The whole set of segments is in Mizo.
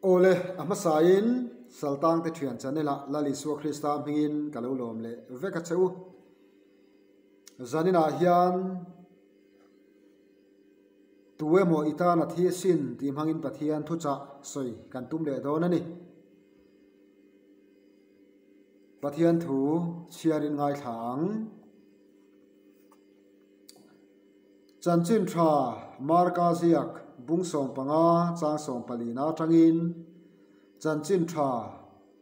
Awle, a hmasain Saltangte Thian Channel-ah Lal Isua Krista hmingin ka lo lawm leh vek a che u. Zaninah hian Tu emaw i tan a thi sin tih hmangin Pathian thuchah sawi kan tum leh dawn a ni. Pathian thu chhiarin ngaithla ang. Chanchin tha Marka ziak bung 15 chang 14 atangin Chanchin tha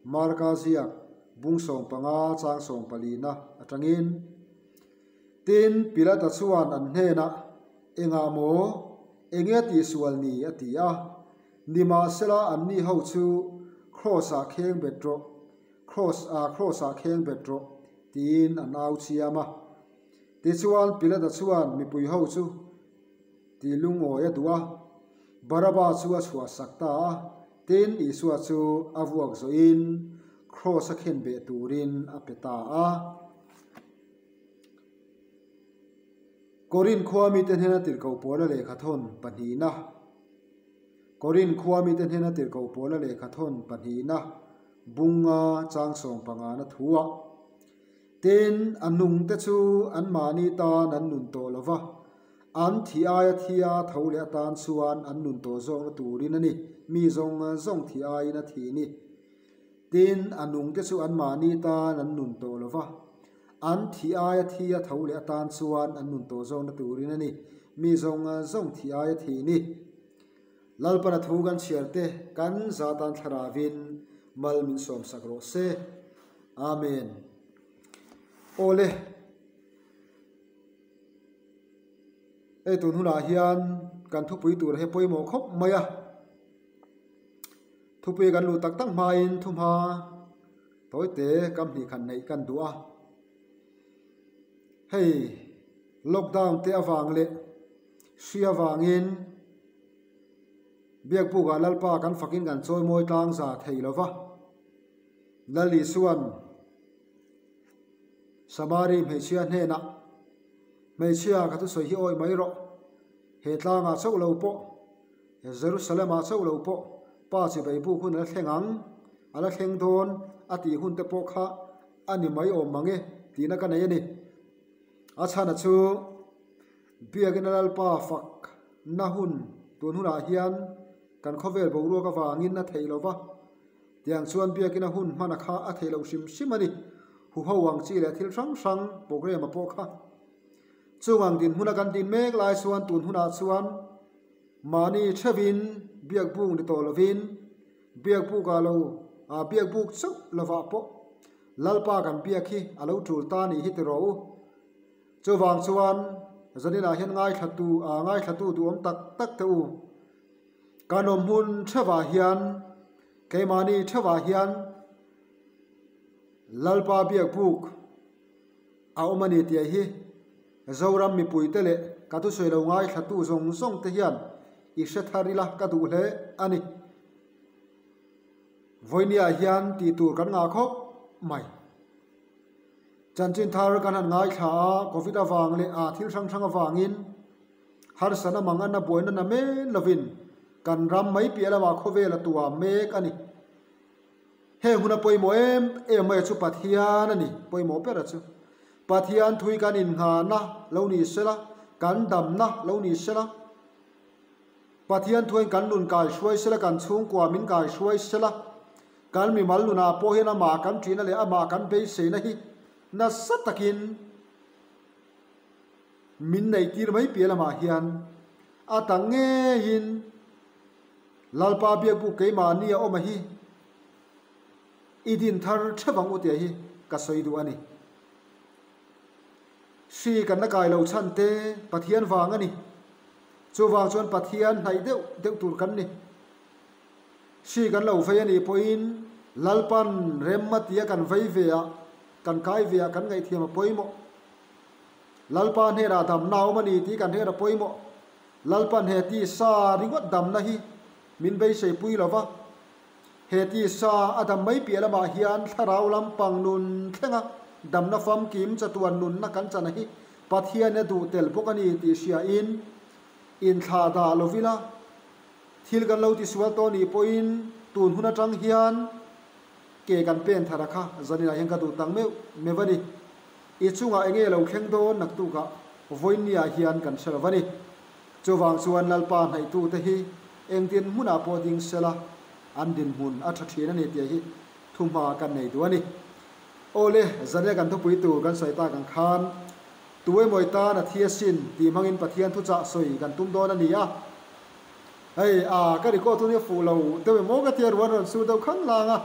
Marka ziak bung 15 chang 14 atangin Tin, Pilata chuan an hnenah, Engah maw? Enge tihsual ni? a ti a. Nimahsela anni ho chu, Kraws-ah kheng bet rawh, Kraws, ah, Kraws-ah kheng bet rawh, tiin an au chiam a. Tichuan, Pilata chuan mipui ho chu ti lungawi a duh a, Baraba chu a chhuahsak ta a. Tin, Isua chu a vuak zawhin Kraws-a khenbeh turin a pe ta a. Korin khua mite hnena tirhkoh pawla lehkhathawn pahnihna Korin khua mite hnena tirhkoh pawla lehkhathawn pahnihna bunga chang sawm pangana thuah Tin, a nungte chu anmahni tan an nun tawh lo va, an thi aia thia tho leh atan chuan an nun tawh zawkna turin a ni, mi zawng zawng thi aiin a thih ni. Tin, a nungte chu anmahni tan an nun tawh lo va, an thi aia thi a tho leh atan chuan an nun tawh zawkna turin a ni, mi zawng zawng thi aia thih ni. Lalpana thu kan chhiar te kan za tan thlaravin mal min sawmsak rawh se. Amen. Awle. Hei tun hunah hian kan thupui tur hi pawimawh khawp mai a. Thupui kan luh tak tak hmain thuhma tawite kam hnih khan neih kan duh a. Hei lockdown te avang leh hri avangin Biakbukah Lalpa kan fakin kan chawimawi tlang za thei lo va. Lal Isua'n Samari hmeichhia hnenah, Hmeichhia ka thusawi hi awi mai rawh, he tlangah chauh lo pawh, Jerusalem-ah chauh lo pawh Pa chibai buk hun a la thleng ang, a la thleng dawn a tih hun te pawh kha a ni mai awm mang e tihna ka nei a ni. A chhana chu Biakina Lalpa fakna hun tun hunah hian kan khawvel boruak avangin a theih lo va. Tiang chuan biakina hun hmana kha a theih loh hrim hrim a ni. Huho ang chi leh thil hrang hrang program a pawh kha. Chung ang dinhmuna kan din mek lai chuan tun hunah chuan mahni theuhin biak buk ni tawh lovin biak bukah lo ah biak buk chauh lovah pawh Lalpa kan biak hi a lo tul ta nih hi ti rawh u. Chuvang chuan zaninah hian ngaithlatu ah ngaithlatu duhawm tak tak te u. Kan awm hmun theuhah hian Keimahni theuhah hian Lalpa biakbuk a awm a ni tih hi Zoram mipuite leh ka thusawi lo ngaithlatu zawng zawng te hian i hre thar ila ka duh hle a ni. Vawinia hian tih tur kan ngah khawp mai. Chanchin thar kan han ngaithla a, Covid avang leh a thil hrang hrang avangin Harsana mangana buaina na men lovin kan ram mai piah lamah khawvel a tuam mek a ni. Heng huna pawimawh em em mai chu Pathian a ni, pawimawh ber a chu. Pathian thui kan innghahna lo ni sela, kan damna lo ni sela, Pathian thuain kan nun kai hruai sela, kan chhungkua min kai hruai sela, kan mimal nunah pawh hian amah kan ṭihna leh amah kan beiseina hi nasa takin Min neih tir mai piah lamah hian a ta ngeiin Lalpa biakbuk keimahni a awm a hi i din thar theuh ang u tih hi ka sawi duh a ni. Hri kan la kai lo chhan te Pathian vang a ni. Chuvang chuan Pathian hnaih deuh deuh tur kan ni. Hri kan lo vei a nih pawhin Lalpan rem a tia kan vei ve ah, kan kai ve ah kan ngaihthiam a pawimawh. Lalpa hnenah damna a awm a ni tih kan hriat a pawimawh. Lalpan he tisa ringawt damna hi min beisei pui lo va, he tisa a dam mai piah lamah hian thlarau lampang nun thlenga damna famkim chatuan nunna kan chana hi Pathian a duh tel bawk a ni tih hriain inthlah dah lovila thil kan lo tisual tawh nih pawhin. tun hun atang hian ke kan pen thar a kha zaninah hian ka duh tak meuh meuh a ni. I chungah enge lo thleng dawn naktukah vawinia hian kan hre lo va ni. Chuvang chuan Lalpa hnaihtute hi engtin hmunah pawh ding sela an dinhmun a tha thin a ni tih hi thuhma kan nei duh a ni. Awle, zania kan thupui tur kan sawi tak ang khan Tuemawi tan a thi asin tih hmangin Pathian thuchah sawi kan tum dawn a ni a. Hei, a, ka record hun hi a fuh lo deuh em aw ka tia ruan rawn su deuh khang lang a,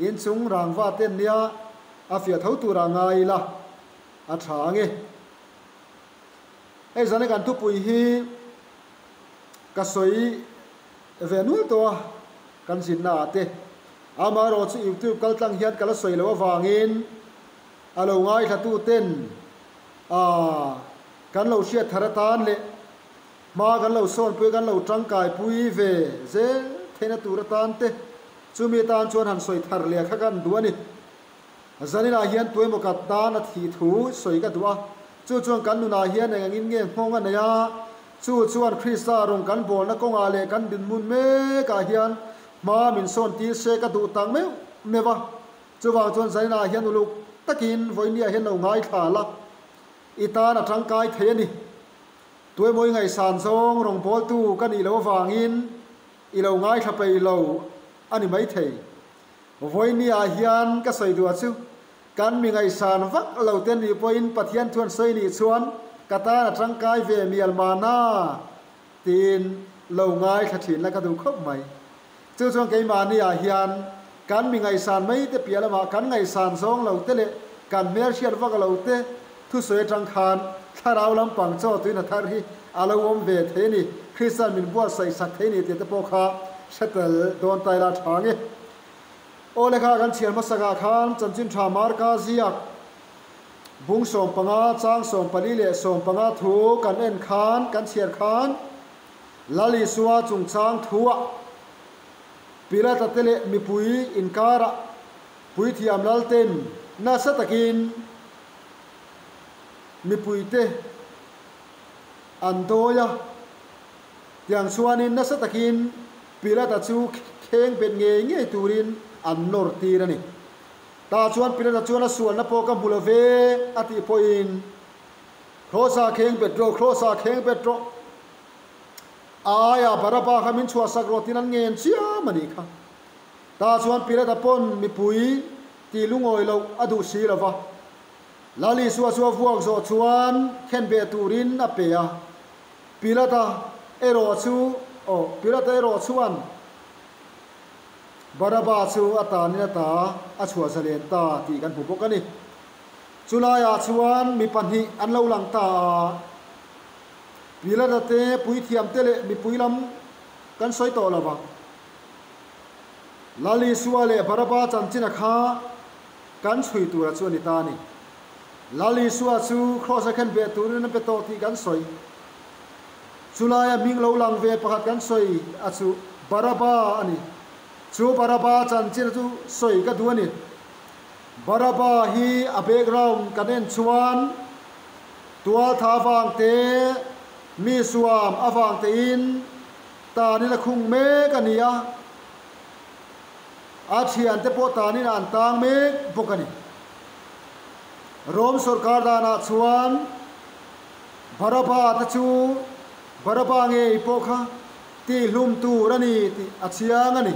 inchung rangva te an nia, a fiah tho turah ngai ila a tha ang e. Hei zana kan thupui hi ka sawi ve nual tawh a, kan zinna ah te. Amaherawh chu YouTube kal tlang hian ka la sawi loh avangin a lo ngaithla tu ten a kan lo hriat thar atan leh Hma kan lo sawnpui a, kan lo tangkaipui ve zel theihna tur atan te chumi atan chuan han sawi thar leh kha kan duh a ni. Zaninah hian tuemaw ka tan a thih thu sawi ka duh a, chu chuan kan nunah hian eng angin nge nghawng a nei a, chu chuan Krista rawn kan bawlna kawngah leh kan dinhmun mekah hian hma min sawn tir se ka duh tak meuh meuh a. Chuvang chuan zaninah hian uluk takin vawinia hian lo ngaithla la, i tan a tangkai thei a ni. Tuemawi ngaihsan zawng rawngbawltu ka nih loh avangin i lo ngaithla peih lo a ni maithei. Vawinia hian ka sawi duh chu kan mi ngaihsan vak lo te nih pawhin Pathian thu an sawi nih chuan ka tan a tangkai ve mial mahna tiin lo ngaithla thin la ka duh khawp mai. Chu chuan keimahniah hian kan mi ngaihsan mai te piah lamah kan ngaihsan zawng lo te leh kan hmelhriat vak lo te Thusawi atang khan thlarau lampang chaw tuina thar hi a lo awm ve thei a ni, Kristian min buatsaih sak thei a ni tih te pawh kha hre tel dawn ta ila tha nge. Aw lekha kan chhiar hmasakah khan chanchin tha Marka ziak bung 15 chang 14 leh 15 thu kan en khan kan chhiar khan Lal Isua chungchang thuah Pilata te leh mipui inkarah Puithiam Lalten nasa takin mipuite an dawi a, tiang chuanin nasa takin Pilata chu kheng bet ngei ngei turin an nawr tir a ni. Tah chuan Pilata chuan a sualna pawh ka hmu lo ve a tih pawhin, Krosa kheng bet rawh, Krosa kheng bet rawh, a aiah Baraba kha min chhuahsak rawh tiin an ngen chiam a nih kha. Tah chuan Pilata pawn mipui tih lungawi loh a duh si lo va. Lal Isua chu a vuak zawh chuan khenbeh turin a pe a. Pilata erawh chu, aw, Pilata erawh chuan Baraba chu a tanin a ta a chhuah zalen ta tih kan hmu bawk a ni. Chulaiah chuan mi pahnih an lo lang ta a. Pilata te, puithiamte leh mipui lam kan sawi tawh lo vang. Lal Isua leh Baraba chanchina kha kan chhui tura chu a ni ta a ni. Lal Isua chu Kraws a khen beh turin a pe tawh tih kan sawi. Chulaia hming lo lang ve pakhat kan sawi a chu Baraba a ni. Chu Baraba chanchina chu sawi ka duh a ni. Baraba hi a background kan en chuan tualtha avang te, mi suam avang tein Tanin a khung mek a ni a, a thiante pawh tanin an tang mek bawk a ni. Rom sorkar danah chuan Baraba te chu Baraba ngei pawh kha tihhlum tur a ni tih a chiang a ni.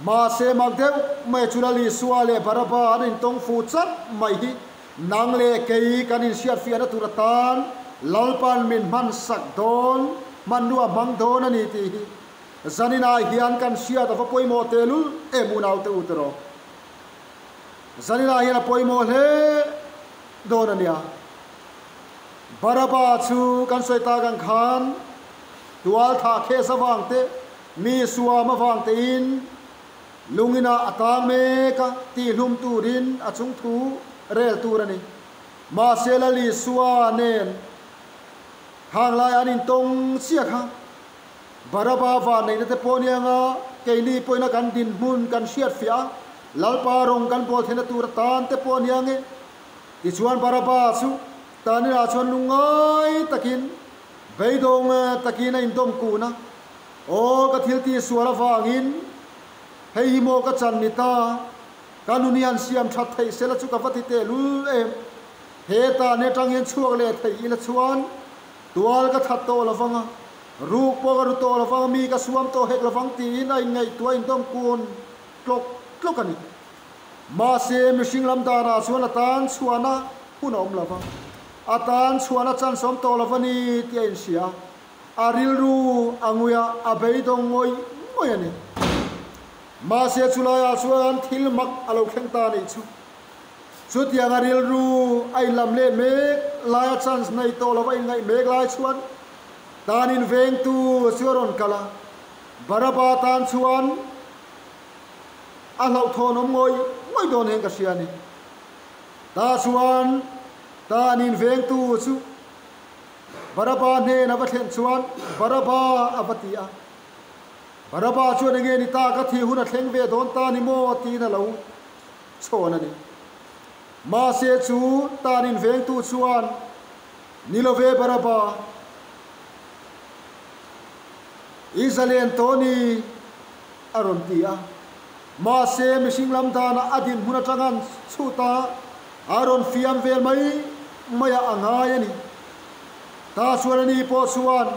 Mahse mak deuh mai chu Lal Isua leh Baraba an intawng fuh chat mai hi Nang leh kei kan inhriatfiahna tur atan Lalpan min hmansak dawn, hmanrua hmang dawn a ni tih hi zaninah hian kan hriat a va pawimawh tehlul em unaute u tiraw? Zaninah hian a pawimawh hle dawn a nia. Baraba chu kan sawi tak ang khan tualthah khes avang te, mi suam avang tein, Lungina a tang mek a, tihlum turin a chung thu rel tur a ni. Mahse Lal Isua nen khang lai an intawng chiah kha. Baraba vanneihna te pawh anianga keini pawhina kan dinhmun kan hriatfiah a, Lalpa rawng kan bawl theihna tur atan te pawh aniang e. Tichuan Baraba chu Tanina chuan lungngai takin, beidawng takin a indawm kun a. Aw ka thil tih sual avangin hei hi maw ka chan ni ta, ka nun hi han siam that theih sela chu ka va ti tehlul em. He tan atang hian chhuak leh theih ila chuan tual ka that tawh lovang a, ruk pawh ka ru tawh lovang a, mi ka suam tawh hek lovang tiin a inngaihtuah indawm kun tlawk tlawk a ni. Mahse mihring lam danah chuan a tan chhuahna hun a awm lova, a tan chhuahna chance a awm tawh lova ni tih a inhria a. A rilru a ngui a, a beidawng ngawih ngawih a ni. Mahse chulaiah chuan thil mak a lo thleng ta a nih chu. Chutiang a rilru a inlam leh mek laia chance nei tawh lova inngaih mek lai chuan tan invengtu chu a rawn kal a, Baraba tan chuan a hlauhthawn awm ngawih ngawih dawn hian ka hria a ni. Tah chuan tan invengtu chu Baraba hnen a va thlen chuan, Baraba! a va ti a. Baraba chuan enge ni ta ka thih hun a thleng ve dawn ta ni maw? tiin a lo chhawn a ni. Mahse chu tan invengtu chuan, Ni lo ve Baraba, i zalen tawh ni, a rawn ti a. Mahse mihring lam danah a dinhmun atang an chhut a, a rawn fiam vel mai maiah a ngai a ni. Ta chuan ani pawh chuan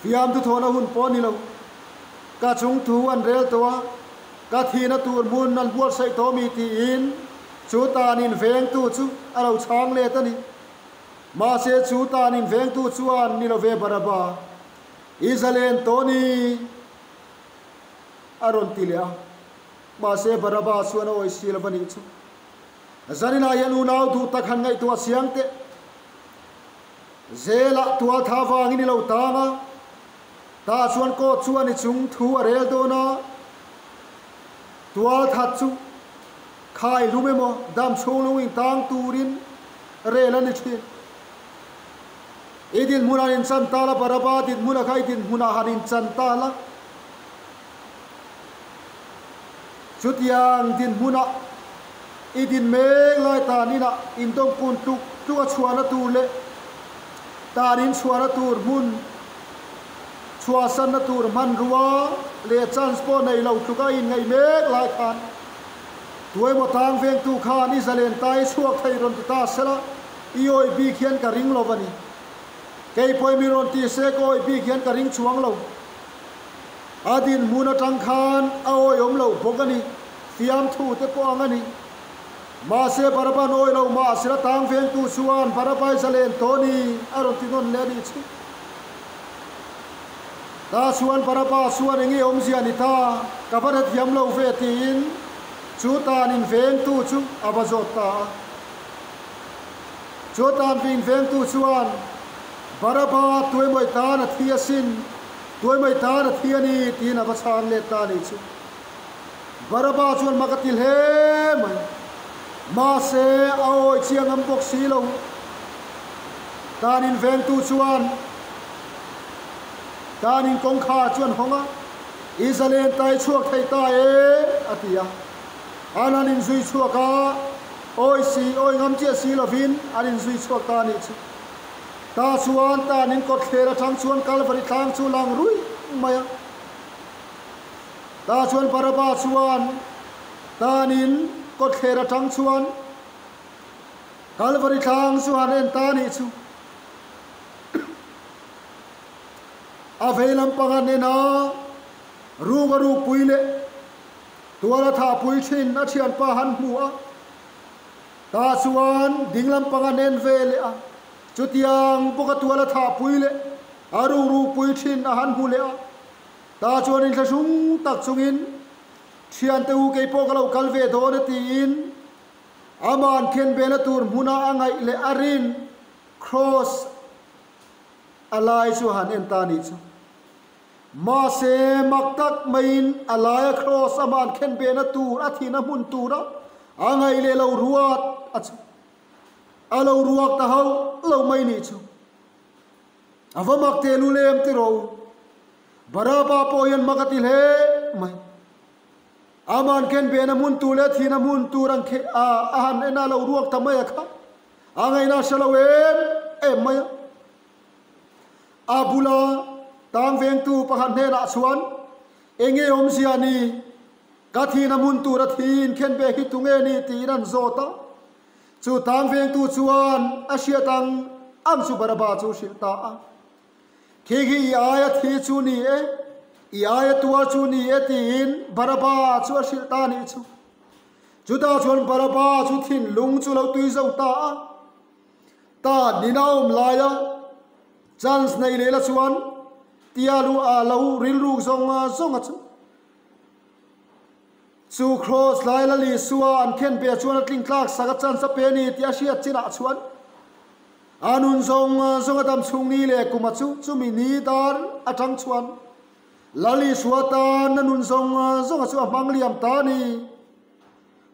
fiamtu thawhna hun pawh a ni lo. Ka chung thu an rel tawh a, ka thihna tur hmun an buatsaih tawh mi tiin chu tan invengtu chu a lo chhang let a ni. Mahse chu tan invengtu chuan ni lo ve Baraba, i zalen tawh ni a rawn ti leh a. Mahse Baraba chuan a awih si lo va nih chu. Zaninah hian unau duh tak han ngaihtuah chiang teh. Zelah tual tha vangin i lo tang a, tah chuan court chuan i chung thu a rel dawn a, tual that chu khai hlum emaw dam chhung lung in tang turin rel a ni thin. I dinhmun han inchan ta la, Baraba dinhmuna kha i dinhmunah han inchan ta la. Chutiang dinhmunah i din mek lai tan inah indawmkun tluk tluk a chhuahna tur leh tan in chhuahna tur hmun chhuahsanna tur hmanrua leh chance pawh nei lo tluka inngaih mek lai khan tuemaw tang vengtu khan i zalen ta i chhuak thei rawn ti ta sela i awih bik hian ka ring lo a ni. Kei pawhin mi rawn ti se ka awih bik hian ka ring chuang lo. A dinhmun atang khan a awihawm loh bawk a ni, fiamthu te pawh ang a ni. Mahse Baraban awih lo mah sila tang vengtu chuan Barabai zalen tawh ni a rawn ti nawn leh a nih chu. Ta chuan Baraba chuan enge awmzia ni ta, ka va hrethiam lo ve tiin chu tan invengtu chu a va zawt ta a. Chu tan invengtu chuan Baraba tuaimawih tan a thi asin. Tuaimai tan a thi a ni tiin a va chhan let ta a nih chu. Baraba chuan mak a ti hle mai. Mahse, a awi chiang am bawk si lo. Tan in vengtu chuan tan in kawngkhar chu an hawng a, I zalen tai chhuak thei ta e, a ti a. An han inzui chhuak a, awi si, awi ngam chiah si lovin an inzui chhuak ta a nih chu. Ta chuan tan in kawtthler atang chuan Kalvari tlang chu lang ruih mai a. Ta chuan Baraba chuan tan in kawtthler atang chuan Kalvari tlang chu han en ta nih chu. A vei lampang an en a, ruk a rukpui leh tual a thahpui thin a thianpa han hmu a. Tah chuan ding lampang an en ve leh a, chutiang bawk a tual a thahpui leh a rukrukpui thin a han hmu leh a. Tah chuan inthlahrung tak chungin, Thiante u kei pawh ka lo kal ve dawn a tiin ama'n khenbehna tur hmuna a ngaih leh a rin Kraws a lai chu a han en ta a nih chu. Mahse, mak tak maiin a laia Kraws ama'n khenbehna tur a thihna hmun tura a ngaih leh lo ruat a chu. A lo ruak ta hauh lo mai nih chu. A va mak teh lu lem ti ro. Baraba pawh hian mak a ti hle mai. Ama'n khenbehna hmun tur leh thihna hmun tur an khe a a han en a lo ruak ta mai a kha. A ngaihna a hre lo em em mai a. A bula. Tang vengtu pakhat hnenah chuan, Enge awmzia ni? Ka thihna hmun tura thi inkhen ve hi tunge ni? tiin an zawt a. Chu tang vengtu chuan a hriat ang ang chu Baraba chu hrilh ta a. Khi khi i aia thi chu ni e, i aia tuar chu ni e tiin Baraba chu a hrilh ta nih chu. Chutah chuan Baraba chu thinlung chu lo tui zo ta a. Ta nina awm laia chance nei leh la chuan tia lu a lo rilruk zawng zawnga chu. Chu Kraws lai Lal Isua an khen pe chuan a tling tlak sak a chance a pe ni tih a hriat chinah chuan a nun zawng zawng a dam chhung ni leh kum a chu chumi ni dar atang chuan Lal Isua tan a nun zawng zawng a chu a hmang liam ta a ni.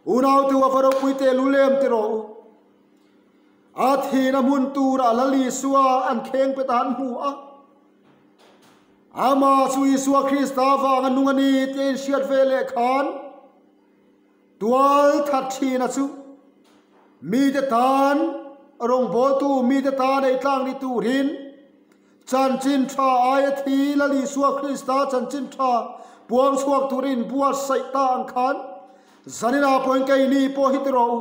Unau tu a va ropui teh lul em ti rawh u. A thihna hmun turah Lal Isua an kheng pe ta an hmu a. Amah chu Isua Krista vanga nung a ni tih a inhriat ve leh khan tual that thina chu mite tan rawngbawltu mite tan ei tlang ni turin chanchin tha aia thi Lal Isua Krista chanchin tha puang chhuak turin inbuatsaih ta ang khan zaninah pawhin keini pawh hi ti rawh u,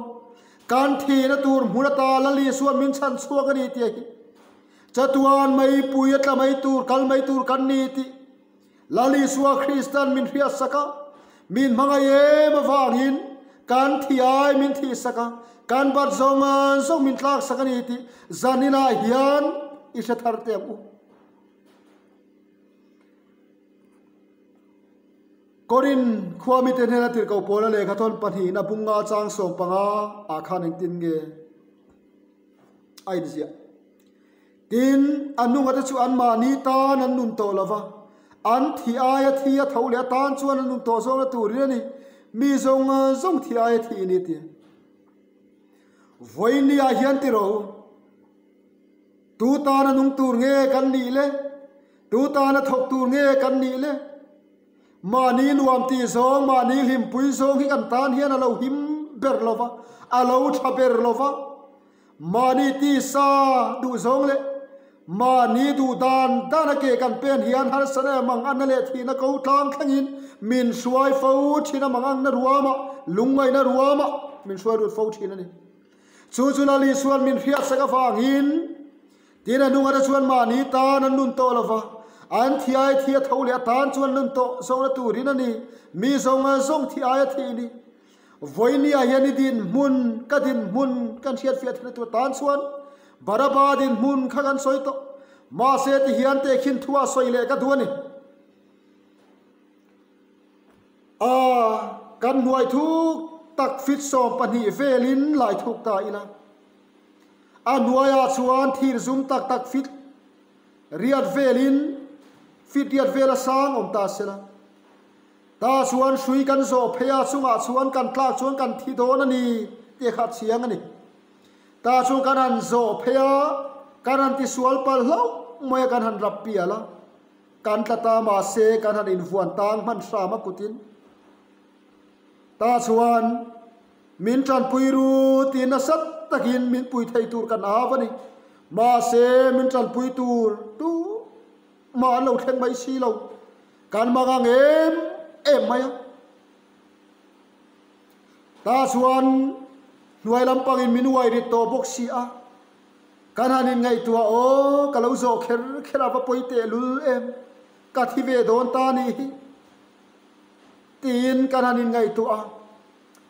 kan thihna tur hmun ata Lal Isua'n min chhan chhuak a ni tih hi. Chatuan mai pui a tla mai tur, kal mai tur kan ni tih Lal Isua Kristan min hriatsak a, min hmangaih em avangin kan thi ai min thihsak a, kan bat zawng zawng min tlaksak a ni tih zaninah hian i hre thar teh ang u. Korin khua mite hnena tirhkoh pawla lehkhathawn pahnihna bunga chang 15 ah khan engtin nge? a inziah. Tin, a nungate chu anmahni tan an nun tawh lo va, an thi aia thi a tho leh atan chuan an nun tawh zawkna turin a ni, mi zawng zawng thi aia thi ni ti. Vawiinniah hian ti rawh u, tu tana nung tur nge kan nih le? Tu tana thawk tur nge kan nih le? Mahni nuam tih zawng, mahni hlimpui zawng hi kan tan hian a lo him ber lo va, a lo tha ber lo va. Mahni tisa duh zawng leh mahni duh dan dan a ke kan pen hian harsatna leh manganna leh thihna ko tlang thlengin min hruai fo thin a, manganna ruama, lungngaihna ruama min hruai lut fo thin a ni. Chu chu Lal Isuan min hriatsak avangin Tin, a nungate chuan mahni tan an nun tawh lo va, an thi aia thi a tho leh atan chuan nun tawh zawkna turin a ni, mi zawng zawng thi aia thi ni. Vawinia hian i dinhmun, ka dinhmun kan hriatfiah theihna tur tan chuan Baraba dinhmun kha kan sawi tawh. Mahse, tihian tehkhin thu a sawi leh ka duh a ni. A, kan hnuai thuk tak fit 12 velin lai thuk ta ila. A hnuaiah chuan thir zum tak tak fit riat velin fit riat vela sang awm ta se la. Ta chuan hrui kan zawh phei a, chungah chuan kan tlak chuan kan thi dawn a ni tih kha chiang a ni. Ta chuan kan han zawh phei a, kan han tisual palh hlauh mai a, kan han rap pial a. Kan tla ta mahse kan han invuan tang hman hram a kutin. Ta chuan min tanpui ru tih nasa takin min pui thei tur kan au a ni. Mahse min tanpui tur tu mah an lo thleng mai si lo. Kan mang ang em em mai a. Ta chuan hnuai lampangin min uai rit tawh bawk si a. Kan han inngaihtuah aw, ka lo zawh kher kher a va pawi tehlul em, ka thi ve dawn ta nih hi tiin kan han inngaihtuah a,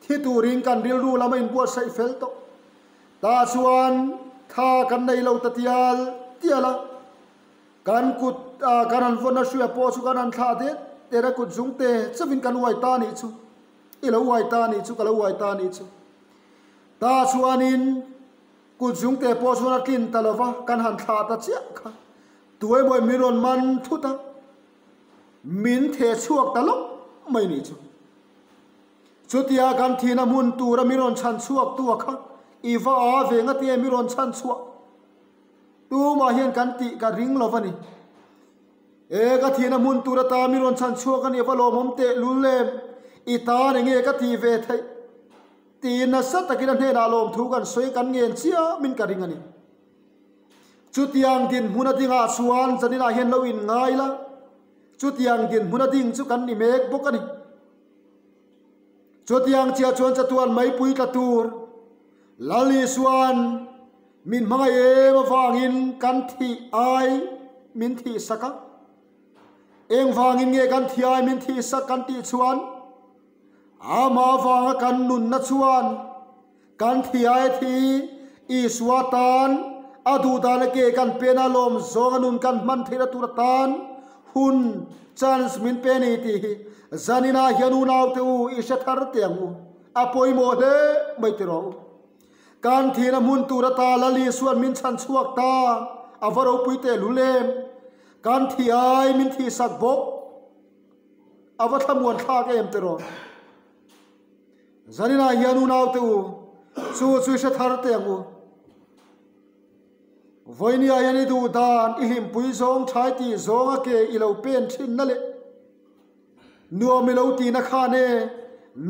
thi turin kan rilru lam a inbuatsaih fel tawh. Tah chuan tha kan nei lo ta tial tial a, kan kut ah kan han vawn a hria pawh chu kan han thlah det det a, kut zung te chauhin kan uai ta nih chu, i lo uai ta nih chu, ka lo uai ta nih chu. Tah chuanin. Kut zungte pawh chuan a tlin ta lo va, kan han thlah ta chiah kha. Tuaimawi min rawn man thut a, min theh chhuak ta lawk mai nih chu. Chutia kan thihna hmun tura min rawn chhan chhuak tu a kha, i va a ve nga tia min rawn chhan chhuah tumah hian kan tih ka ring lo va ni. E, ka thihna hmun tur ata min rawn chhan chhuak a nih va lawmawm teh lul em, i tan enge ka tih ve theih? Tiin nasa takin a hnenah lawmthu kan sawi kan ngen chiamin ka ring a ni. Chutiang dinhmun a dingah chuan zaninah hian lo inngai la, chutiang dinhmun a ding chu kan ni mek bawk a ni. Chutiang chiah chuan chatuan meipui tla tur Lal Isua'n min hmangaih em avangin kan thih ai min thih sak a. Engvangin nge kan thih ai min thih sak kan tih chuan amah avanga kan nunna chuan Kan thiai thi Isua tan a duhdana ke kan pen a lawm zawng a nun kan hman theihna tur atan hun, chance, min pe ni tih hi zaninah hian unaute u i hre thar teh ang u. A pawimawh hle mai tiraw u. Kan thihna hmun tur ata Lal Isua'n min chhan chhuak ta, a va ropui tehlul em. Kan thiai min thihsak bawk, a va thlamuan thlak em tiraw. Zaninah hian unaute u, chu chu i hre thar teh ang u. Vawinia hian i duh dan, i hlimpui zawng thai tih zawng a ke i lo pen thinna leh nuam i lo tihna khan e,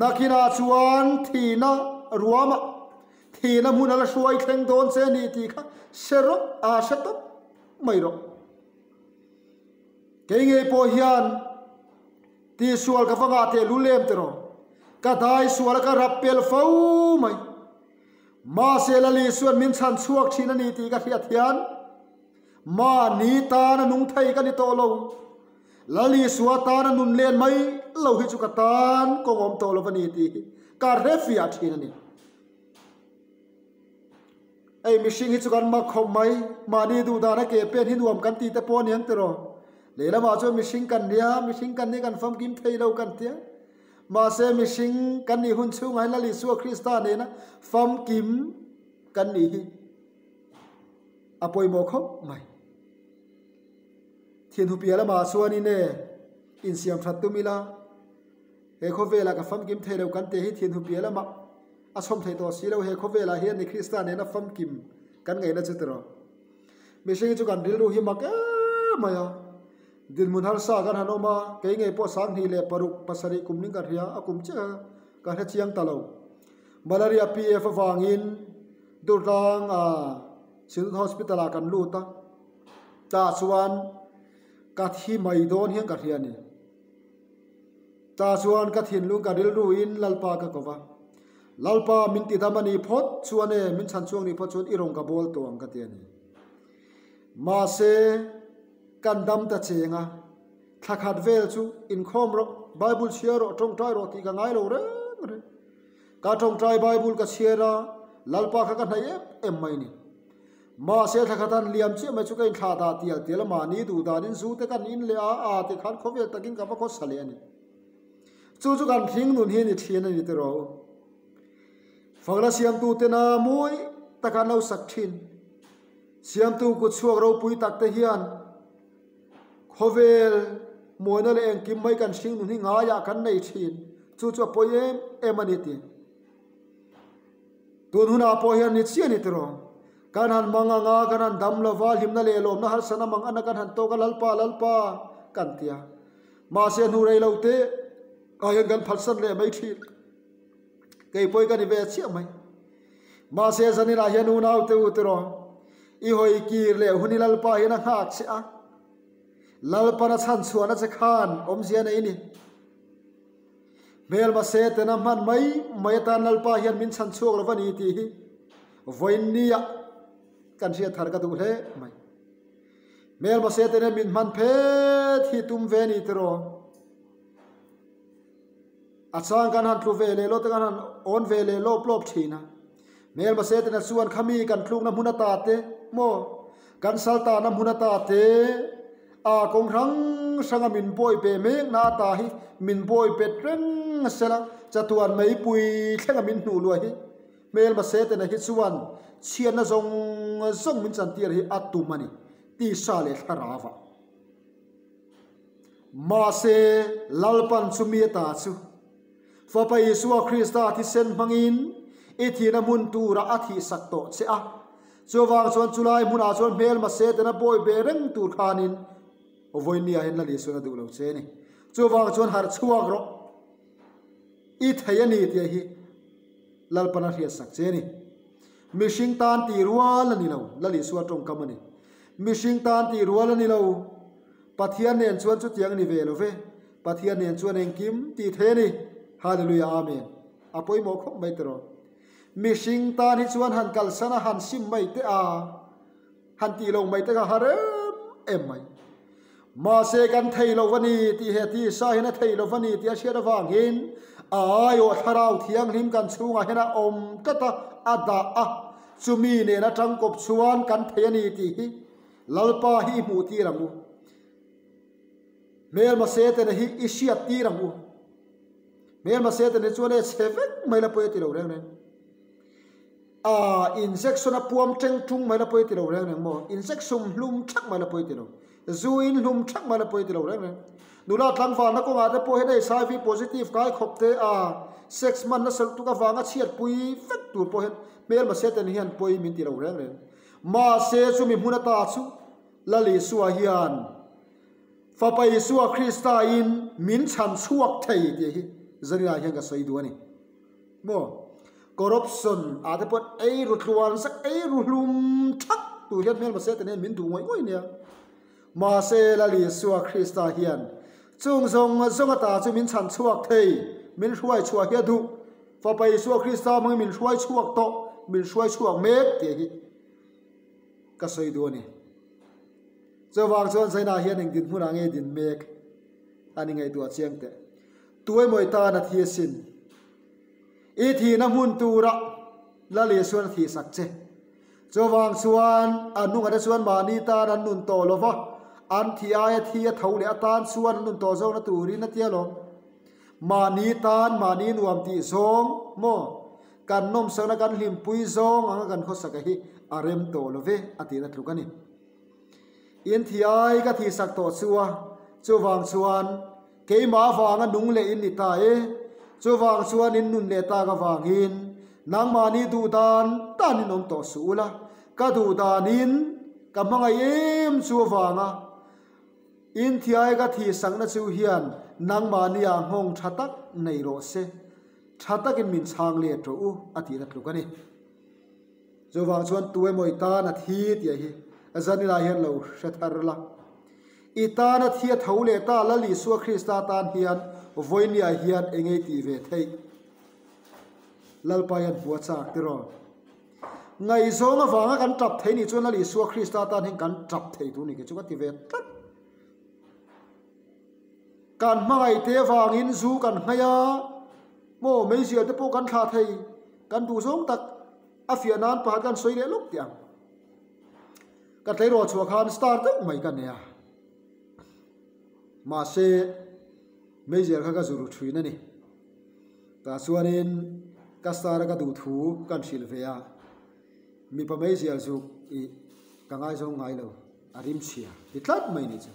nakinah chuan thihna ruamah thihna hmun a la hruai thleng dawn che ni tih kha hre rawh, aa hre tawp mai rawh. Kei ngei pawh hian Tihsual ka va ngah teh lul em tiraw? Ka dai sual a ka rap pel fo mai. Mahse Lali chuan min chhan chhuak thin a ni tih ka hriat hian mahni tana nung thei ka ni tawh lo. Lali sua tana nun len mai lo hi chu ka tan kawng awm tawh lo a ni tih hi ka hre fiah thin a ni. Hei mihring hi chu kan mak khawp mai, mahni duh dana ke pen hi nuam kan tih te pawh a niang tiraw? Lehlamah chuan mihring kan nia, mihring kan nia kan famkim thei lo kan tia. Mahse mihring kan nih hun chhungah hian Lal Isua Krista nena famkim kan nih hi a pawimawh khawp mai. Thianhu piah lamah chuanin e insiam that tum ila, he khawvelah ka famkim thei lo kan tih hi thianhu piah lamah A chhawm thei tawh si lo, he khawvelah hian ni Krista nena famkim kan ngaihna chu tiraw. Mihring hi chu kan rilru hi mak em mai a, dinhmun harsa kan han awm a, kei ngei pawh 26 pasarih kum ning ka hria, a kum chiah ka hre chiang ta lo. Malaria PF avangin Durtlang Synod Hospital ah kan lut a, tah chuan ka thi mai dawn hian ka hria a ni. Tah chuan ka thinlung ka rilruin Lalpa ka ko va, Lalpa min ti dam a nih phawt chuan e, min chhan chhuak nih phawt chuan i rawn ka bawl tawh ang ka ti a ni. Mahse, kan dam ta cheng a, thla khat vel chu inkhawm rawh, Bible chhiar rawh, tawngtai rawh tih ka ngai lo reng reng. Ka tawngtai Bible ka chhiar a, Lalpa kha ka hnaih em em mai ni. Mahse thla khat an liam chiah mai chu ka inthlah dah tial tial a, mahni duh danin zu te kan in leh a, a ti khan khawvel takin ka va khawsa leh a ni. Chu chu kan hring nun hi a ni thin a ni tiraw u. Fakna siamtu tena mawi taka an lo sak thin. Siamtu kut chhuak ropui tak te hian khawvel mawina leh engkim mai kan hring nun hi ngaiah kan nei thin. Chu chu a pawi em em a ni ti. Tun hunah pawh hian ni chiah ni tiraw? Kan han mang ang a, kan han dam lova, hlimna leh lawmna harsana mang ana kan han tawk a, Lalpa, Lalpa kan ti a. Mahse hnu rei lo te ah hian kan phatsan leh mai thin. Kei pawh hi ka ni ve chiah mai. Mahse zaninah hian unau te u tiraw? I hawi kir leh hun i Lalpa hian a nghak che a. Lalpana chhanchhuahna che khan awmzia nei ni. Hmelma Setana hman mai mai atan Lalpa hian min chhan chhuak lo va ni tih hi vawiinnia kan hriat thar ka duh hle mai. Hmelma Setana min hman phet hi tum ve ni tiraw? A chang kan han tlu ve leh lawt a, kan han awn ve leh lawp lawp thin a. Hmelma Setana chuan khami kan tlukna hmun ata te maw, kan saltana hmun ata te, A kawng hrang hranga min bawi be mekna ata hi min bawi bet reng sela, chatuan meipui thlenga min hnuh luah hi hmelma Setana hi chuan chhiatna zawng zawng min chantir hi a tum a ni, tisa leh thlarau ah. Mahse, Lalpan chu mi ata chu Fapa Isua Krista thisen hmangin i thihna hmun turah a thihsak tawh che a. Chuvang chuan chulai hmunah chuan hmelma Setana bawi be reng tur khanin vawinia hian Lal Isuan a duh lo che a ni. Chuvang chuan harh chhuak rawh, i thei a ni tih hi Lalpan a hriatsak che a ni. Mihring tan tih rual a ni lo, Lal Isua tawngkam a ni. Mihring tan tih rual a ni lo. Pathian nen chuan chutiang a ni ve lo ve. Pathian nen chuan engkim tih thei a ni. Hallelujah Amen. A pawimawh khawp mai tiraw. Mihring tan hi chuan han kalsan a han sim mai teh a, han tih lo mai te kha har em em mai. Mahse kan thei lo a ni tih he tisa hian a thei lo a ni tih a hriat avangin a aiawh thlarau thianghlim kan chhungah hian a awm tlat a, a dah a, chumi nen atang kawp chuan kan thei a ni tih hi Lalpa hi i hmuh tir ang u. Hmelma Setana hi i hriat tir ang u. Hmelma Setana chuan e chhe vek mai la pawi a ti lo reng reng. A injection a puam teng tung mai la pawi a ti lo reng reng maw? Injection hlum thak mai la pawi a ti lo. Zu in hlum thak mai la pawi a ti lo reng reng. Nula tlangvalna kawngah te pawh hian HIV positive kai khawp te a sex hman nasa lutuk avanga chhiatpui vek tur pawh hian hmelma Setana hian pawi min ti lo reng reng. Mahse chumi hmun ata chu Lal Isua hian Fapa Isua Krista in min chhan chhuak thei tih hi Zanina hian ka sawi duh a ni. Maw? Corruption ah te pawh ei ru tluan sak ei ru hlum thak tur hian hmelma se te nen min duh ngawih ngawih nia. Mahse Lal Isua Krista hian chung zawng zawng ata chu min chhan chhuak thei, min hruai chhuah hi a duh. Fapa Isua Krista hmangin min hruai chhuak tawh, min hruai chhuak mek tih hi ka sawi duh a ni. Chuvang chuan Zaina hian eng dinhmunah nge din mek a ni ngaihtuah chiang teh. Tuemawi tan a thi asin. I thihna hmun tura Lal Isuan a thihsak che. Chuvang chuan a hnungah te chuan mahni tan an nun tawh lo va, an thih aia thi a tho leh atan chuan an nun tawh zawkna turin a tia lawm. Mahni tan mahni nuam tih zawng maw? Kan nawmsakna kan hlimpui zawng anga kan khawsaka hi a rem tawh lo ve a tihna tluk a ni. In thiai ka thihsak tawh chu a, chuvang chuan keimah avanga nung leh in ni ta e, chuvang chuan in nun leh tak avangin nangmahni duh dan dan in awm tawh suh ula, ka duh danin ka hmangaih em chu avanga in thiai ka thihsakna chu hian nangmahni ah nghawng tha tak nei rawh se, tha takin min chhang let rawh u a tihna tluk a ni. Chuvang chuan tu emaw i tan a thi tih hi zanilai hian lo hre thar la. I tan a thi a tho leh ta Lal Isua Krista tan hian vawinia hian eng ei tih ve theih? Lalpa hian hmu a chak tiraw? Ngaihzawng avanga kan tap thei nih chuan Lal Isua Krista tan hian kan tap thei tur ni kei chu ka ti ve tlat. Kan hmangaih te avangin zu kan hnaih a, maw meizial te pawh kan thlah thei, kan duh zawng tak a fiah nan pakhat kan sawi leh lawk teh ang. Ka tleirawl chhuah khan star deuh mai ka nei a, mahse meizial kha ka zu ru thin a ni. Tah chuanin ka star a ka duh thu kan hrilh ve a, mipa meizial zuk ih ka ngaizawng ngai lo, a rimchhia ti tlat mai ni chu.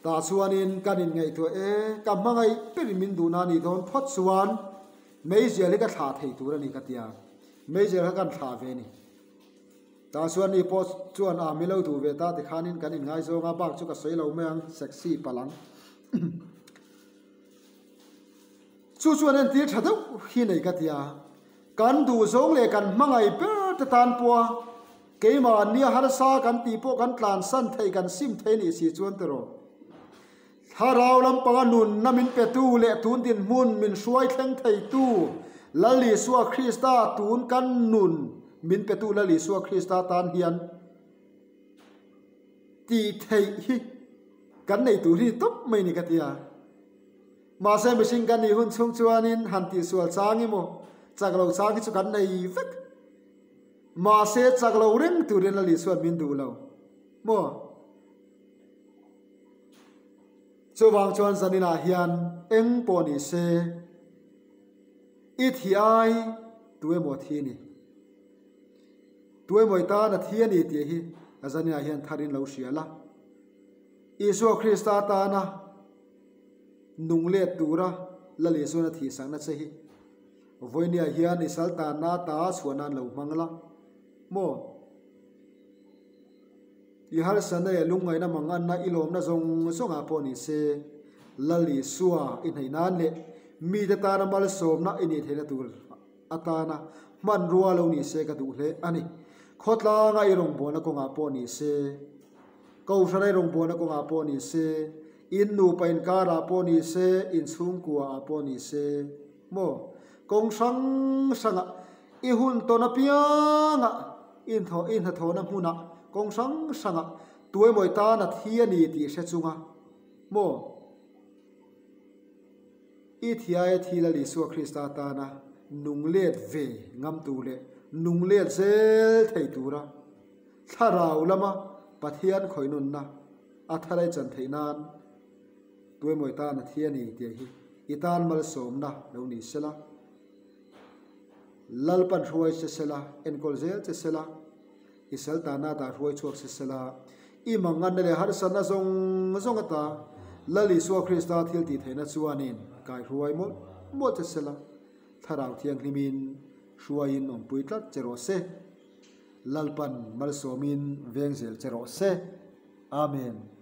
Tah chuanin kan inngaihtuah e, ka hmangaih berin min duhna a nih dawn phawt chuan meizial hi ka thlah thei tur a ni ka ti a, meizial kha kan thlah ve a ni. Tah chuan ni pawh chuan a mi lo duh ve ta tikhanin kan inngaizawng a, bak chu ka sawi lo mai ang, sexy palh ang. Chu chuan entir tha deuh hi nei ka ti a, kan duhzawng leh kan hmangaih ber te tan pawha keimah nia harsa kan tih pawh kan tlansan thei kan sim thei nih si chuan tiraw. Thlarau lampanga nunna min petu leh tun dinhmun min hruai thleng theitu Lal Isua Krista tun kan nun min petu Lal Isua Krista tan hian tih theih hi kan nei tur hi tawp mai ni ka ti a. Mahse mihring kan nih hun chhung chuanin han tihsual chang emaw chak lo chang hi chu kan nei vek. Mahse chak lo reng turin Lal Isua'n min duh lo maw? Chuvang chuan zaninah hian eng pawh ni se i thi ai tu emaw thi ni. Tu emaw i tan a thi a ni tih hi zaninah hian tharin lo hria la. Isua Krista tana nung let tura Lal Isuan a thihsakna che hi vawinia hian i sal tanna ta chhuah nan lo hmang la maw? I harsatna leh lungngaihna manganna i lawmna zawng zawngah pawh ni se, Lal Isua i hnaih nan leh mite tana malsawmna i nih theihna tur atana hmanrua lo ni se ka duh hle a ni. Khawtlanga i rawngbawlna kawngah pawh ni se, Kohhran i rawngbawlna kawngah pawh ni se, in nupa inkarah pawh ni se, in chhungkuaah pawh ni se, maw? Kawng hrang hrangah i hun tawn apiangah i hnathawhna hmunah kawng hrang hrangah tuemaw i tan a thi a ni tih hre chunga maw? I thiaia thi Lal Isua Krista tana nung let ve ngam tur leh nung let zel thei tura thlarau lama Pathian khawihnunna a thar ai chan theih nan tuemaw i tan a thi a ni tih hi i tan malsawmna lo ni sela. Lalpan hruai che sela, enkawl zel che sela, i sal tana dah hruai chhuak che sela, i manganna leh harsatna zawng zawng ata Lal Isua Krista thil tih theihna chuanin kai hruai mawlh mawlh che sela, Thlarau Thianghlimin hruaiin awmpui tlat che rawh se. Lalpan malsawmin veng zel che rawh se. Amen.